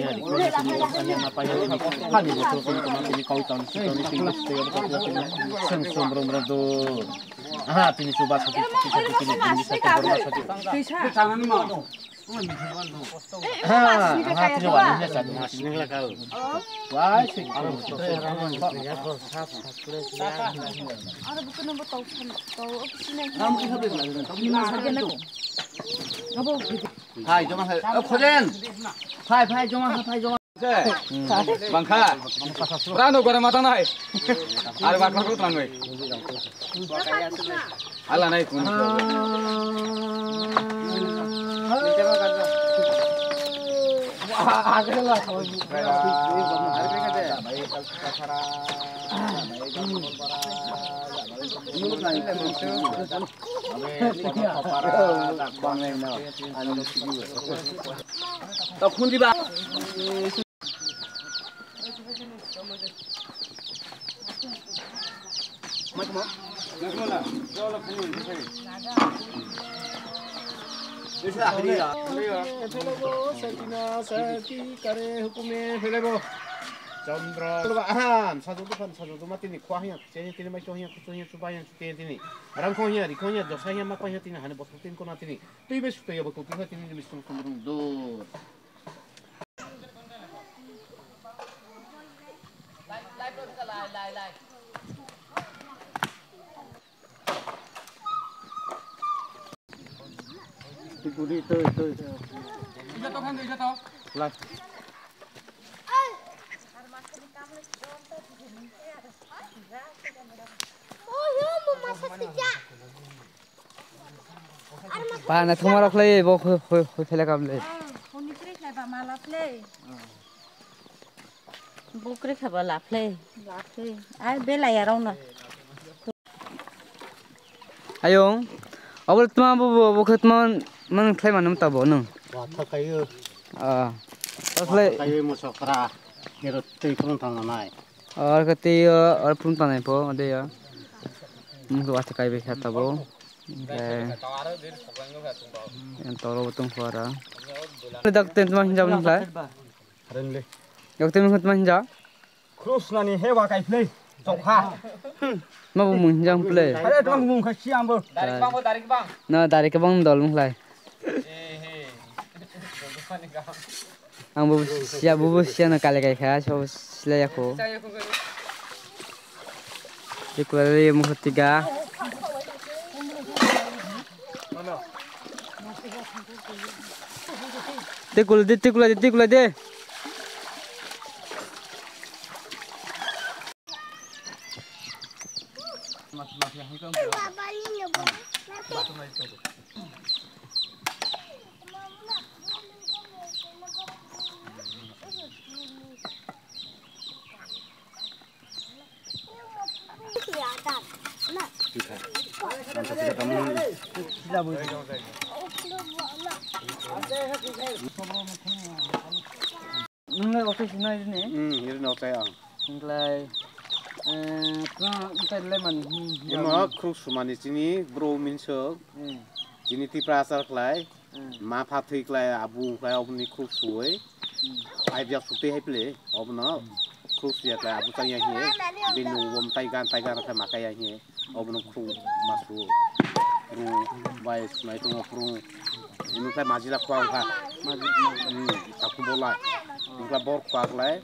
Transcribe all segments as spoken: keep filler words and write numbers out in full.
Ani hari ko ni tini ko ani ma pa ani ni. Ani bo ko ko ma tini kau tan si ko ni tini ko tini ko tini sem som rom rom do. Aha, tini suba sa tini sa tini tini sa tini. Ha, ha, tini wani ne sa tini. Wai si. Aro buku nunggu tau san tau. Abo. Hai, joma hai. O, Khojen. Phai, phai, joma hai, phai, joma. Bangkha. Rano gore mata nai. Are bakar ko tangoi. Ala nai kun. Tau khundi ba. Chandra. Aham, sajok dukhan, sajok duma tini khua hiya, cheni tini mai cho hiya, kuchu hiya, chuba hiya, chute tini. Rang kho hiya, ri kho hiya, dosa hiya, ma kho hiya, tini hani bothor tin kona tini. Twi be sutwi ya bo kutu hiya, tini ni bisung sung rung dur. Lai. Ba, na thuma rok le, bo khoi, khoi, khoi phele kam le. Honi kre khlai ba mala phle. Bukri khaba laplai, laplai. Ai, belai arong na. Ayong, abol tma bo, bo, bo khe tma man khlai manam ta bo nung. Watha kayo. Ah. Taslai. Kayo mo sokra. Ero tei phun tang nai. Ar kati, ar phun tang nai po, ade ya. Mung watha kai be kha ta bo. Yang toro bo tung khora. Dak ten tma hinjab nung khlai. Rengli. Yok temi khutma hinja. Krus nani he wa kai play. Chokha. Ma bu mung hinja play. Are tong mung kha siam bo. Tarik bang bo, tarik bang. Na tarik bang dol mung lai. Eh, he. Ang bu sia, bu bu sia na kale kai kha, so sila ya ko. Tikula de mukha tiga. Tikula de, tikula de, tikula de. Nunglai office nai ni? Hmm, iri no tai ang. Nunglai, eh, tma ntai le mani, hmm, hmm. Ima khuk sumani chini bro minsok. Hmm. Bini Tipra achar khlai, hmm, ma pha thwi khlai, abu khlai, oboni khuk suwi, hmm, ai biya sutwi hai phle, obono, hmm, khuk suya khlai, abu chang ya hiye, bini ubom tai gan, tai gan khlai ma kai ya hiye, obono khuk ma su, phrung bai sunai tongo phrung, ini khlai majila khwa kha, hmm, takhum bolai, ini khlai bor khwa khlai,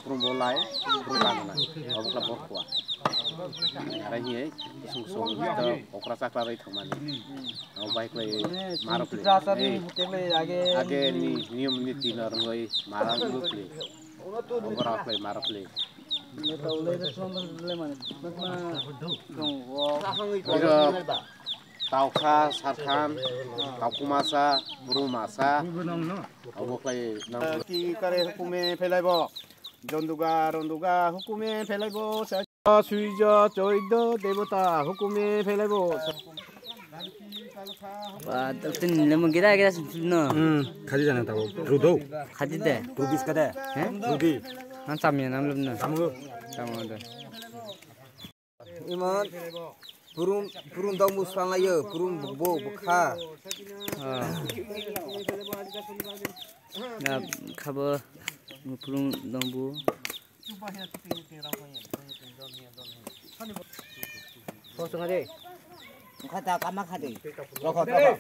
phrung bolai, phrung tangna, obo khlai bor khwa. Ara hiye, kusung kusung, okra chakra rai thangmani. Abo bai khlai maro phle. Tipra achar ni, eh, hotel le age, age ni niyom niti no rwngwi maro phle. Abo rok khlai maro phle. Iro taukha, sarkhan, taukumasa, burumasa. Abo khlai nang. Ki kare hukume phelaibo. Jonduga, ronduga, hukume phelaibo. Suijo, choido, debota, hukume phelaibo. Ba, tak tin lemo gira gira sin no. Hmm, khaji jana tabo. Rudo. Khaji de. Rudis kada. He? Rudi. Han samya nam lem no. Tamu. Tamu de. Iman purun, purun dong musang ayo, purun bo bukha. Ah. Na khabo purun dong bu. Kosong aja. Kata kama kade. Rokok, rokok.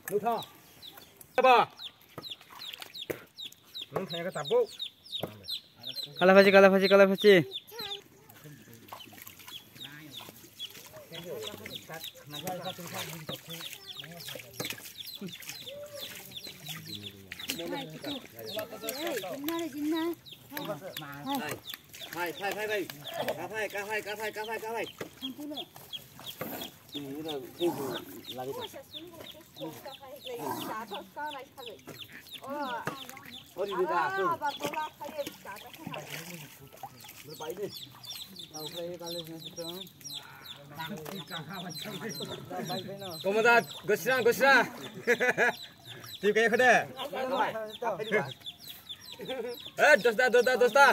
Nutha. Ba. Nung thanya ka tabuk. Kala phachi, kala phachi, kala phachi. Hai, hai, hai, hai. Ka hai, ka hai, ka hai, ka hai, ka hai. Komoda, gosra, gosra. Tui kaya khode. Eh, dosta, dosta, dosta.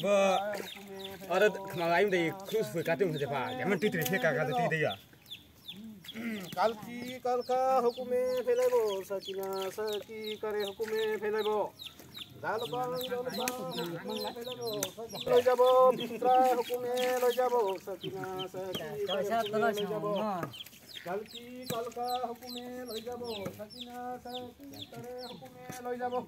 Bo, aro khna laim dei, khus hui katim huje pa, jaman tui tui he ka ka tui dei ya. Kalki kalka hukume phelaibo, sakina saki kare hukume phelaibo. Dalbang, dalbang, hukume loijabo, bistra hukume loijabo, sakina, saki, kare hukume loijabo. Kalki, kalka, hukume loijabo, sakina, saki, kare hukume loijabo.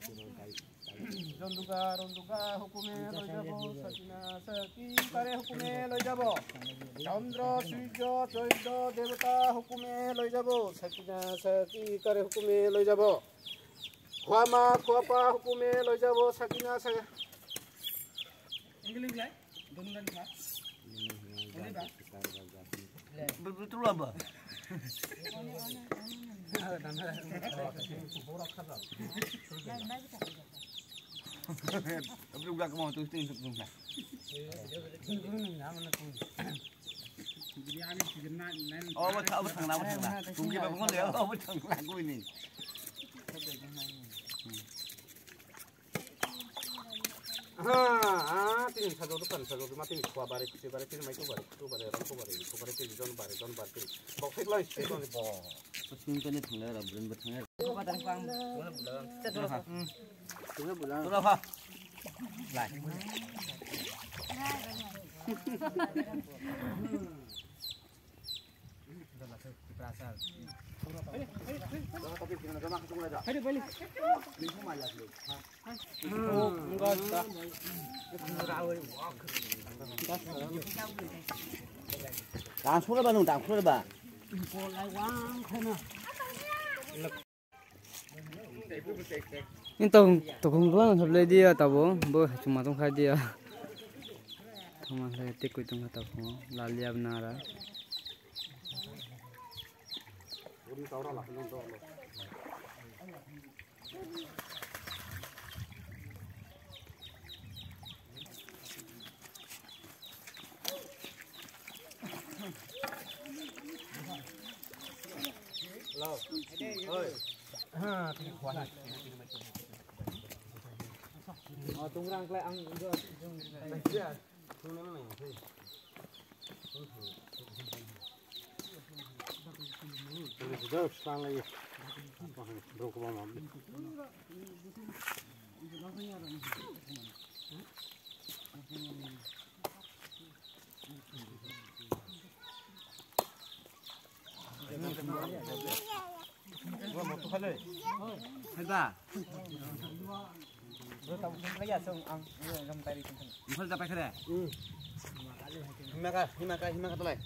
Jonduga, ronduga, hukume loijabo, sakina, saki, kare hukume loijabo. Chandra, surjo, choido, debota, hukume loijabo, sakina, saki, kare hukume loijabo. Khuama, khuapa, hukume loijabo, sakina, sa-, Betul apa? Tapi udah kemau tuh, tuh, tuh, tuh. Oh, betul, betul, betul, betul. Tunggu, betul, betul, betul. Ha, ha, tini sajok, dukhan sajok, ma tini khua bare, khisi bare, tini maitu bare, khutu bare, rangko bare, khutu bare, tini jon bare, jon bare, tini. Bok thik lai, thik lai, bo. Sini kene thangla ra, bulan ba thangla. Thangla pha. Lai. Dang sura ba nung, dang sura ba. Ni tokong, tokong bwlano sablai dia tabo, bo hachuma tong khai dia. Thoma le tei koi tong kha tabo, lalia bwnara. Haiba. Bro, tamu sung lagi asung ang, ang tari sung. Bukan dapat kere. Himaka, himaka, himaka tulai.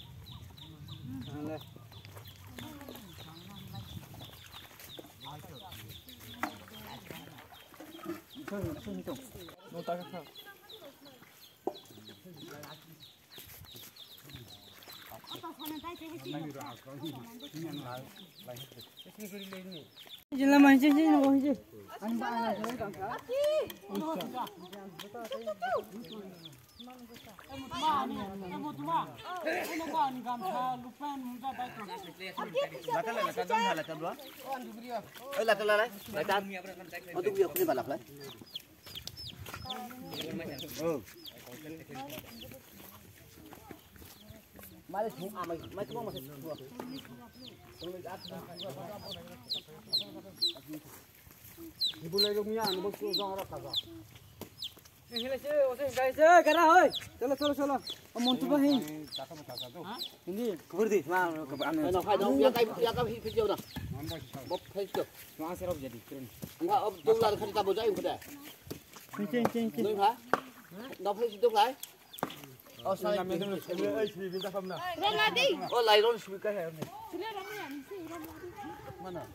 Cholo, cholo, cholo. O Montu ba hin. Hindi, kubur di, ma, kubur anu. No, khai dong, ya kai, ya kai, hi, hi, ya udah. Bob, khai situ. Ma, serap jadi, keren. Enggak, ob, dong lah, khai tabu jai, udah. Cing, cing, cing, cing. Dong, ha? No, khai situ, khai. Oh, sorry. Ronaldi. Oh, lai ron, sibika hai, ne. Mana?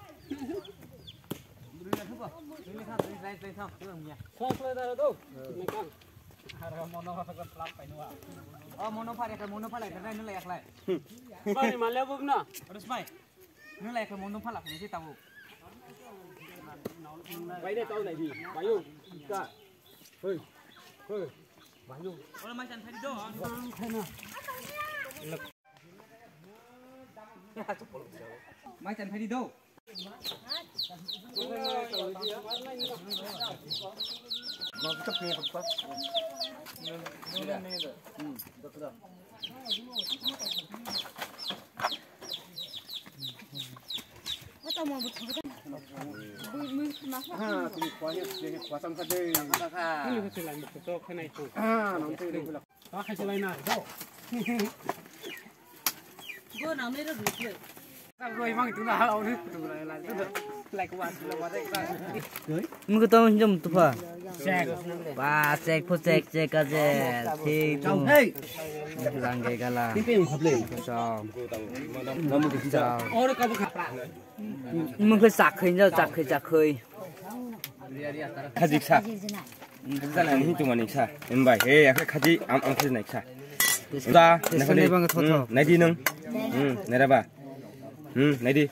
Mai chan phai di do. Mungko tong jom tufa. Ba, cek pho cek, cek aje. Thik tu. Rangge gala. Chao. Chao. Mungko chakhoi jao, chakhoi, chakhoi. Khajiksa. Khajiksa na ni tuma niksa. Em bai, he, akhe khaji, am, am khaji naiksa. Da, naiksa ni bang thotho. Naidi nung. Hmm, nairaba. Hmm, naidi.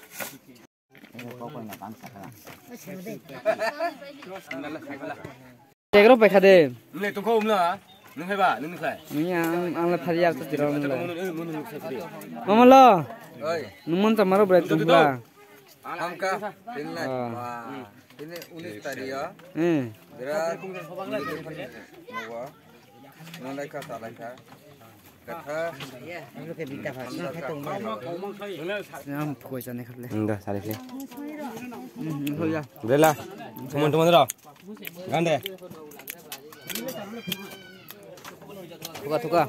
Tegro paikha de. Nung le tongkho umla. Nung haiba, nung nukhlai. Nung ya, ang, ang le phari ya, to tiro nung le. Mama lo. Oi. Nung mon chamaro brai tungla. Hamka, ringlai. Ah. Wah. Ini unis tadi ya. Hmm. Berat. Bawa. Nalaika, talaika. Kata. Yang pukoi sana kable. Enggak, tadi sih. Hmm, oh ya. Bela. Teman-teman dah. Gande. Tuka, tuka.